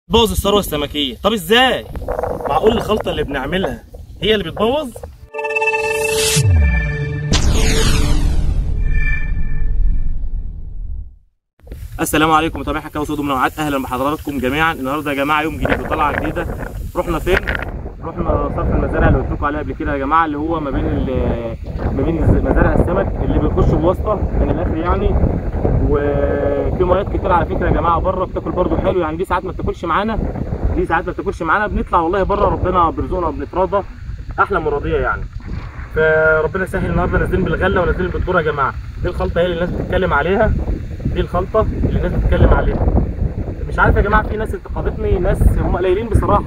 بوظ الثروة السمكيه. طب ازاي؟ معقول الخلطة اللي بنعملها هي اللي بتبوظ؟ السلام عليكم متابعي حكاوي صيد ومنوعات، اهلا بحضراتكم جميعا. النهارده يا جماعة يوم جديد وطلعه جديدة. رحنا فين؟ رحنا صرف المزارع اللي قلت لكم عليها قبل كده يا جماعة، اللي هو ما بين مزارع السمك اللي بيخش بواسطة من الاخر يعني. وفي ميات كتير على فكرة يا جماعة بره بتاكل برده حلو يعني، دي ساعات ما بتاكلش معانا، دي ساعات ما بتاكلش معانا، بنطلع والله بره ربنا بيرزقنا وبنتراضى احلى مرضية يعني. فربنا يسهل. النهارده نازلين بالغله ونازلين بالذره يا جماعة. دي الخلطة هي اللي الناس بتتكلم عليها، دي الخلطة اللي الناس بتتكلم عليها. مش عارف يا جماعة، في ناس انتقدتني، ناس هم قليلين بصراحة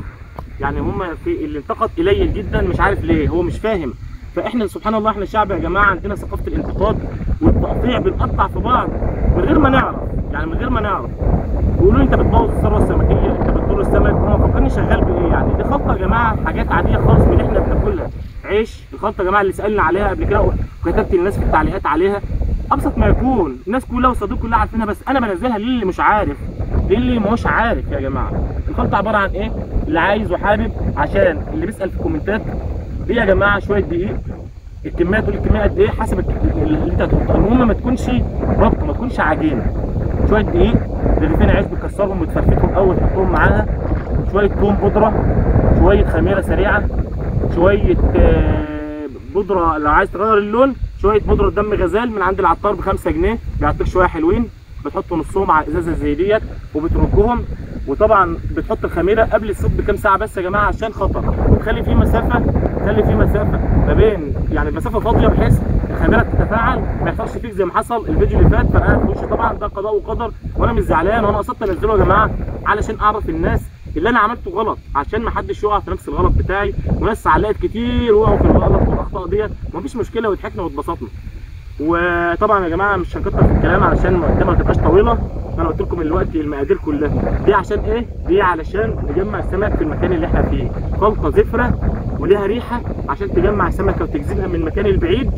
يعني، هم في اللي انتقد قليل جدا، مش عارف ليه، هو مش فاهم. فاحنا سبحان الله احنا شعب يا جماعة عندنا ثقافة الانتقاد والتقطيع، بنقطع في بعض من غير ما نعرف يعني، من غير ما نعرف. بيقولوا انت بتبوظ الثروة السمكيه، انت بتضر السمك. هم مفكرني شغال بايه يعني؟ دي خلطه يا جماعة، حاجات عادية خالص من اللي احنا بناكلها. عيش، الخلطة يا جماعة اللي سالنا عليها قبل كده وكتبت للناس في التعليقات عليها، ابسط ما يكون، الناس كلها والصديق كلها عارفينها، بس انا بنزلها للي مش عارف، للي مش عارف يا جماعة. الخلطة عبارة عن ايه؟ اللي عايز وحابب، عشان اللي بيسال في الكومنتات دي يا جماعة، شوية دقيق، الكمية تقول الكمية قد ايه حسب اللي انت هتحطها، المهم ما تكونش ربطه، ما تكونش عجينه. شوية دقيق، رغيفين عيش بتكسرهم وتفرفتهم اول تحطهم معاها، شوية توم بودره، شوية خميره سريعة، شوية بودره لو عايز تغير اللون، شوية بودره دم غزال من عند العطار ب5 جنيه، بيعطيك شوية حلوين، بتحط نصهم على ازازة زي ديت وبترجهم. وطبعا بتحط الخميره قبل الصيد بكام ساعة بس يا جماعة عشان خطر، وتخلي فيه مسافة، تخلي فيه مسافة ما بين يعني مسافة فاضية بحيث الخميره تتفاعل، ما يحصلش فيك زي ما حصل الفيديو اللي فات فرقعت في وشي. طبعا ده قضاء وقدر وانا مش زعلان، وانا قصدت انزله يا جماعة علشان اعرف الناس اللي انا عملته غلط، عشان ما حدش يقع في نفس الغلط بتاعي. وناس علقت كتير وقعوا في الغلط والاخطاء ديت، مفيش مشكلة وضحكنا واتبسطنا. وطبعا يا جماعة مش هنكتر في الكلام علشان المقدمة ما تبقاش طويلة، انا قلت لكم دلوقتي المقادير كلها دي عشان ايه؟ دي علشان نجمع السمك في المكان اللي احنا فيه. خلطه زفره وليها ريحه عشان تجمع السمكة وتجذبها من المكان البعيد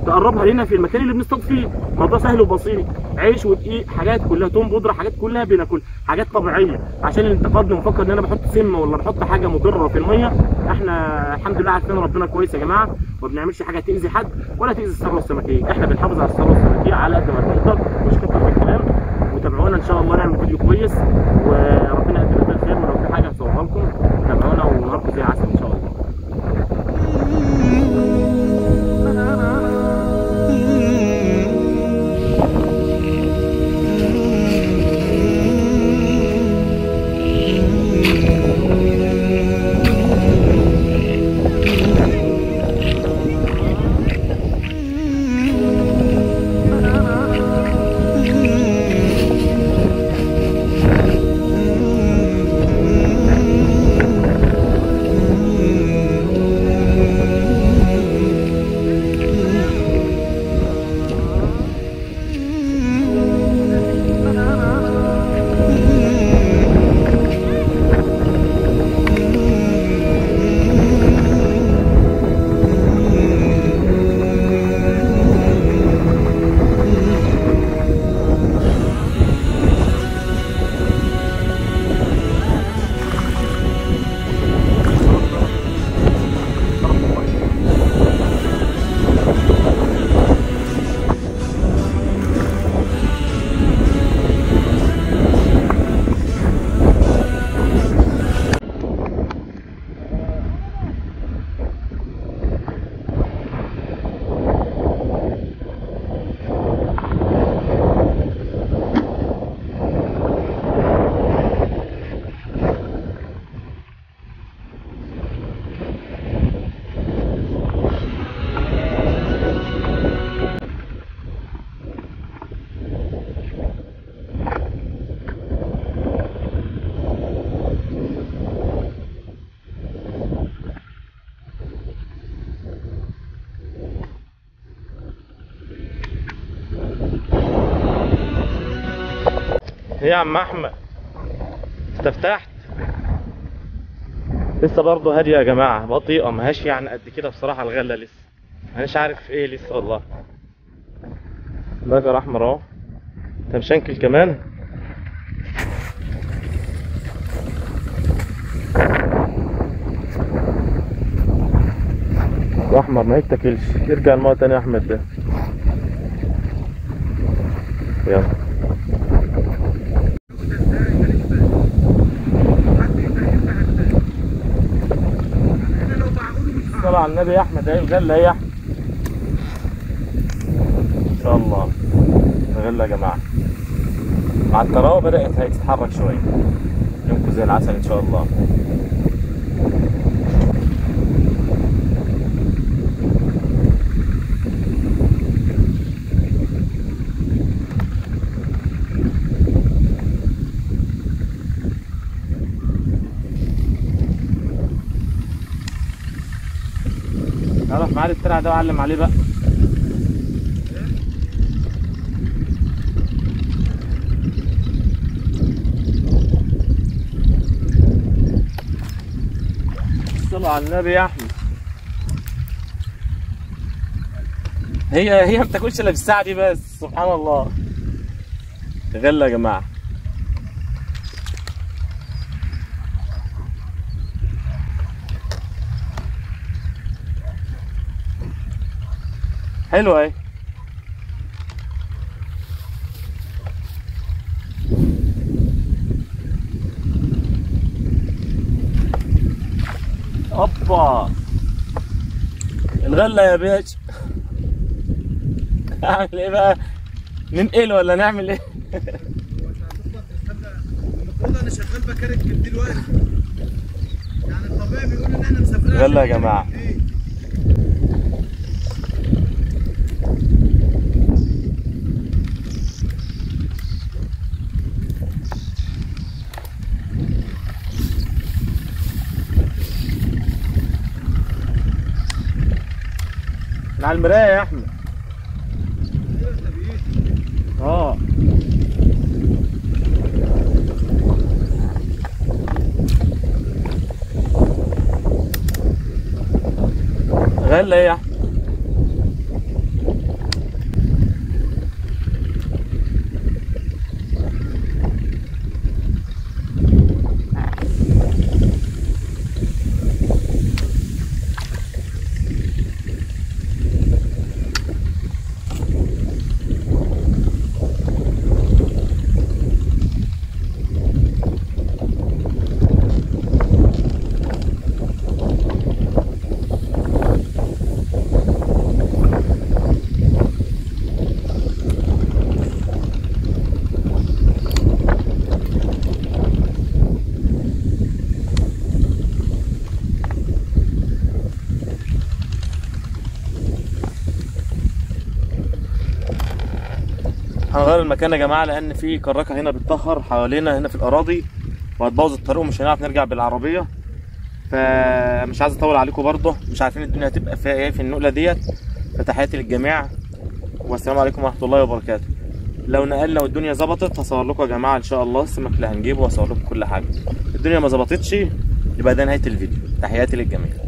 تقربها لنا في المكان اللي بنصطاد فيه. الموضوع سهل وبسيط، عيش ودقيق، حاجات كلها، توم بودره، حاجات كلها بناكل، حاجات طبيعية. عشان اللي انتقدني ومفكر ان انا بحط سم ولا بحط حاجة مضرة في المية، احنا الحمد لله عارفين ربنا كويس يا جماعة، وما بنعملش حاجة تاذي حد ولا تاذي الثروة السمكيه. احنا بنحافظ على الثروة السمكيه على قد ما بنقدر، مش كتر في الكلام. وتابعونا ان شاء الله نعمل فيديو كويس، وربنا يقدم لنا الخير، ولو في حاجة هصورها لكم. تابعونا ونهاركم زي عسل ان شاء الله. ايه يا عم احمد، استفتحت؟ لسه برضه هادية يا جماعة، بطيئه، ماهاش يعني قد كده بصراحة الغلة لسه، انا مش عارف ايه لسه والله. بقر احمر اهو، انت مشنكل كمان. احمر ما يتاكلش. ارجع المايه تاني يا احمد ده. يلا الصلاة على النبي يا احمد. اهي الغلة اهي يا احمد ان شاء الله. الغلة يا جماعة مع الطراوة بدأت هي تتحرك شوية. يومكم زي العسل ان شاء الله. اروح معالي الترع ده واعلم عليه بقى. الصلاة على النبي يا احمد. هي ما بتاكلش الا بالساعة دي بس، سبحان الله. غلة يا جماعة. حلوة اهي. اوبا الغلة يا باشا. اعمل ايه بقى؟ ننقله ولا نعمل ايه؟ هو انت هتفضل تستنى؟ المفروض انا شغال بكارك دلوقتي، يعني الطبيعي بيقول ان احنا مسافرين. غلة يا جماعة. على المراية يا احمد. اه غلة ايه يا احمد؟ هنغير المكان يا جماعة لان في كراكه هنا بتطهر حوالينا هنا في الاراضي وهتبوظ الطريق ومش هنعرف نرجع بالعربية. فمش عايز اطول عليكم برضه، مش عارفين الدنيا هتبقى فيها ايه في النقلة ديت. فتحياتي للجميع والسلام عليكم ورحمة الله وبركاته. لو نقلنا والدنيا ظبطت هصور لكم يا جماعة ان شاء الله السمك اللي هنجيبه وهصور لكم كل حاجة. الدنيا ما ظبطتش يبقى ده نهاية الفيديو. تحياتي للجميع.